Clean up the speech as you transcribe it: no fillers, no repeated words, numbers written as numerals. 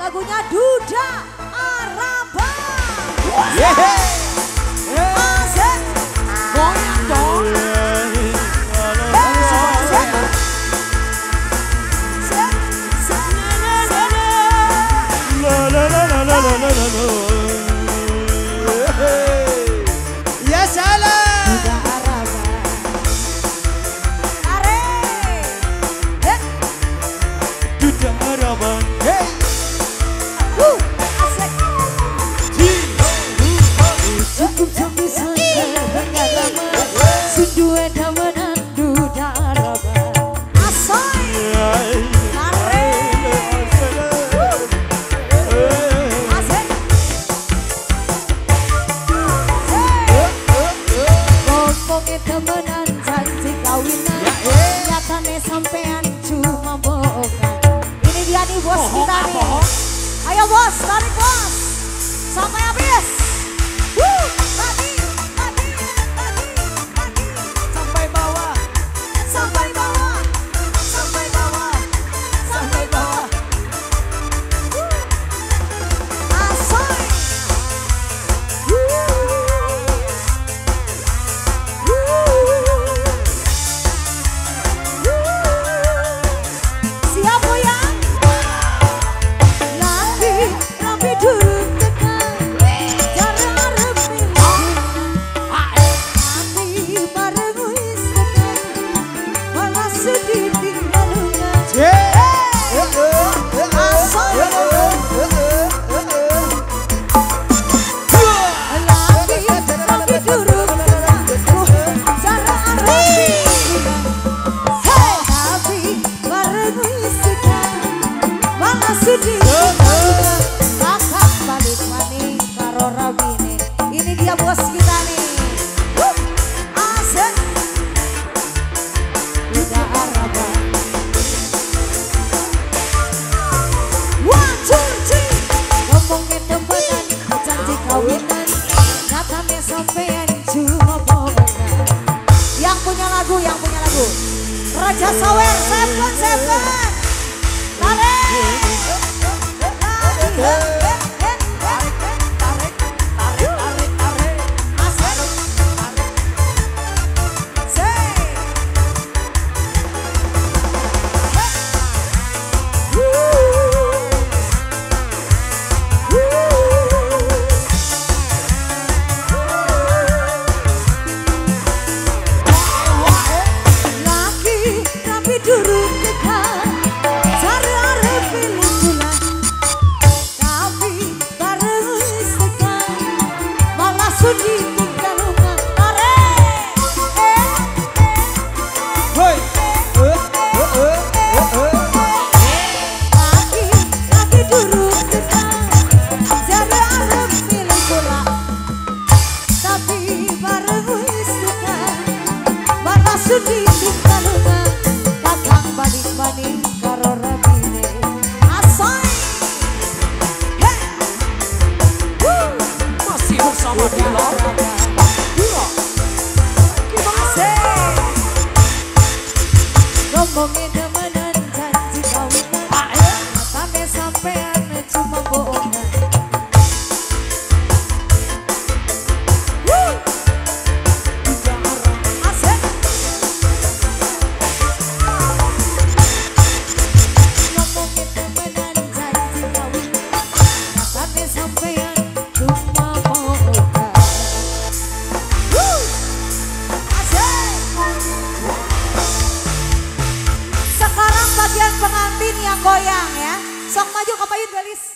Lagunya Duda Araba. Asik. Goyang dong. Ya salam. Duda Araba. Are. Duda Araba. Hey. Asik. Cukup sampai pengalaman. Sunduan temenan Duda Araba. Asoy. Are. Asik. Ngomongin temenan janji kawinan, nyatane sampean cuma bohongan. Ini dia nih bos kita nih. Ayo bos, tarik bos. Sampai habis. Lagi, lagi, lagi, lagi. Sampai bawah. Sampai bawah. Sampai bawah. Sampai bawah. Asoy. Siap goyang? Lagi rapi durung tekan, jare arep milih. Tapi bareng wis tekan, malah sedih tinggal lunga. Asoy. Lagi rapi durung tekan, jare arep milih. Tapi bareng wis tekan, malah sedih tinggal lunga. Kakak balik maning karo rabine. Ini dia bos kita nih. Asik. Duda Araba. 1, 2, 3. Ngomongin temenan, janji kawinan, nyatane sampean cuma bohongan. Yang punya lagu, yang punya lagu. Raja Sawer, Seven, Seven. Tarik. Lagi. Tarik, tarik, tarik, tarik, tarik. Asik. Say. Lagi rapi durung tekan, jare arep pilih bulan. Tapi bareng wis tekan, malah sudi tinggal lunga. Tarik. Hoi. Lagi, lagi durung tekan, jare arep pilih bola. Tapi bareng wis tekan, malah sudi tinggal lunga. Kakang balik maning karo rabine. Asoy. Hey. Woo. Masih bersama Dila. Dila. Asik. Ngomongin temenan janji kawinan, nyatane sampean cuma bohongan. Woo. Asik. Ngomongin temenan janji kawinan, nyatane sampean cuma bohongan. Woo. Asik. Sekarang bagian pengantin yang goyang ya. Sok maju ke payun gelis.